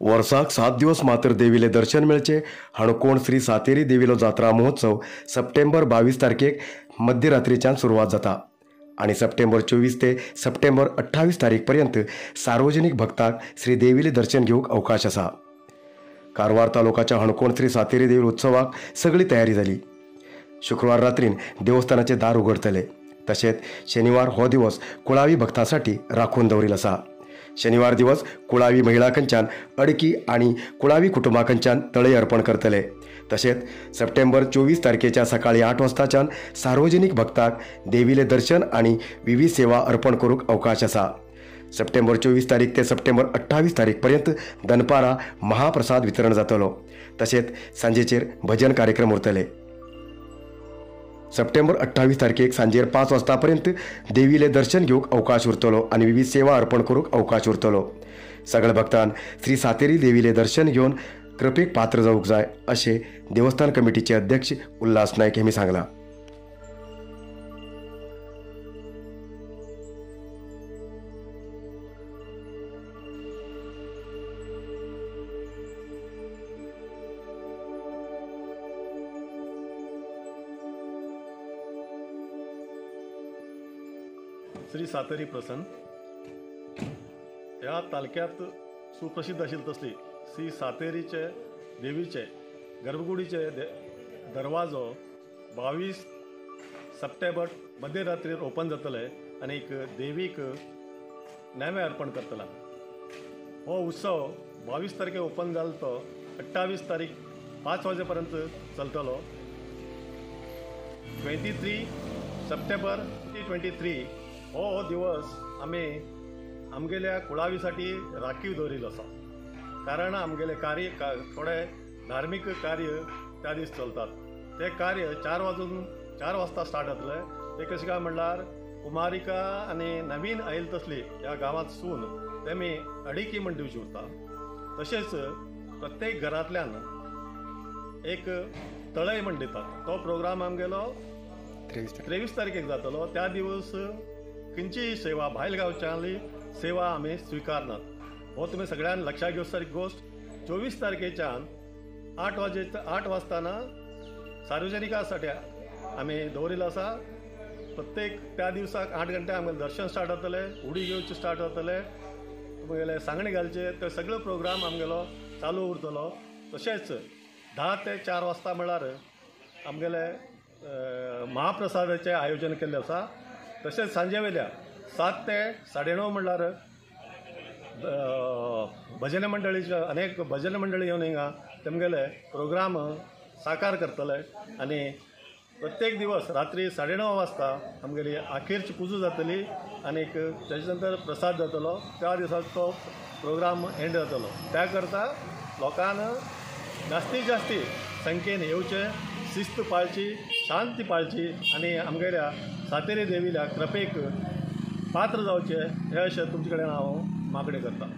वर्साक 7 दिवस मात्र देवीले दर्शन मेळचे हणकोण श्री सातेरी देवीलो जात्रा महोत्सव सप्टेंबर 22 तारखेक मध्यरात्रीच्यान सुरवात जाता आणि सप्टेंबर 24 ते सप्टेंबर 28 तारीख पर्यंत सार्वजनिक भक्तांक श्री देवीले दर्शन घेवंक अवकाश आसा। कारवार तालुकाच्या हणकोण श्री सातेरी देवी उत्सवाक सगळी तयारी जाली। शुक्रवार रात्रीन देवस्थानाचे दार उघडतले। तसेच शनिवार हो दिवस कुळावी भक्तांसाठी राखून दवरिल आसा। शनिवार दिवस कुळावी महिलांकडच्यान अडकी आणि कुळावी कुटुंबाकडच्यान तळे अर्पण करतले। तसेच सप्टेंबर 24 तारखेच्या सकाळी 8 वाजताच्यान सार्वजनिक भक्तांक देवीले दर्शन आणि विविध सेवा अर्पण करूंक अवकाश आसा। सप्टेंबर 24 तारीख ते सप्टेंबर 28 तारीख पर्यंत दनपारा महाप्रसाद वितरण जातलो। तसेच सांजेचेर भजन कार्यक्रम उरतले। सप्टेंबर 28 तारखेक सांजेर 5 वाजतापर्यंत देवीले दर्शन घेवंक अवकाश उरतलो आनी विविध सेवा अर्पण करूंक अवकाश उरतलो। सगळ्या भक्तान श्री सातेरी देवीले दर्शन घेवन कृपेक पात्र जावंक जाय अशें देवस्थान कमिटीचे अध्यक्ष उल्हास नायक हेमी सांगलां। श्री सातेरी प्रसन्न ह्या तालुक्यात सुप्रसिद्ध आशिल्ली तसली श्री सातेरीचे देवीचे गर्भकुडीचे दरवाजो 22 सप्टेंबर मध्यरात्रीर ओपन जातले आनीक देवीक नेमे अर्पण करतला। हो उत्सव 22 तारखे ओपन जालो तो 28 तारीख 5 वाजे पर्यंत चलतलो। 23 सप्टेंबर 2023 हो दिवस आमी आमगेल्या कुळावीसाठी राखीव दवरिल्लो आसा, कारण आमगेले कार्य थोडे धार्मीक कार्य त्या दीस चलतात। ते कार्य 4 वाजता स्टार्ट जातले। ते कशें काय म्हणल्यार कुमारिका आनी नवीन आयल तसली ह्या गांवांत सून तेमी अडिकी म्हण दिवची उरता। तशेंच प्रत्येक घरांतल्यान एक तळय म्हण दितात। तो प्रोग्राम आमगेलो 23 तारखेक जातलो। त्या दिवस खंयचीय सेवा भायल गांवच्याली सेवा आमी स्विकारनात। हो तुमी सगळ्यान लक्षात घेवचे सारकी गोश्ट। 24 तारखेच्यान 8 वाजताना सार्वजनिकासाठी आमी दवरिल्लो आसा। प्रत्येक त्या दिवसाक 8 घंटे आमगेलें दर्शन स्टार्ट जातलें, उडी घेवची स्टार्ट जातलें, तुमगेलें सांगणी घालचें, ते सगळो प्रोग्राम आमगेलो चालू उरतलो। तशेंच 10 ते 4 वाजता म्हळ्यार आमगेलें महाप्रसादाचें आयोजन केल्लें आसा। तशेंच सांजे वेल्या 7 ते 9:30 म्हणल्यार भजन मंडळीचे अनेक भजन मंडळी येवन हिंगा तेमगेले प्रोग्राम साकार करतले आनी प्रत्येक दिवस रात्री 9:30 वाजता आमगेली अखेरची पुजा जातली आनी ताजे नंतर प्रसाद जातलो। त्या दिसा तो प्रोग्राम एंड जातलो। त्या करता लोकांक जास्तीत जास्ती संख्येन येवचें, शिस्त पाळची, शांती पाळची आनी आमगेल्या सातेरी देवील्या कृपेक पात्र जावचें हे अशें तुमचे कडेन हांव मागणें करतां।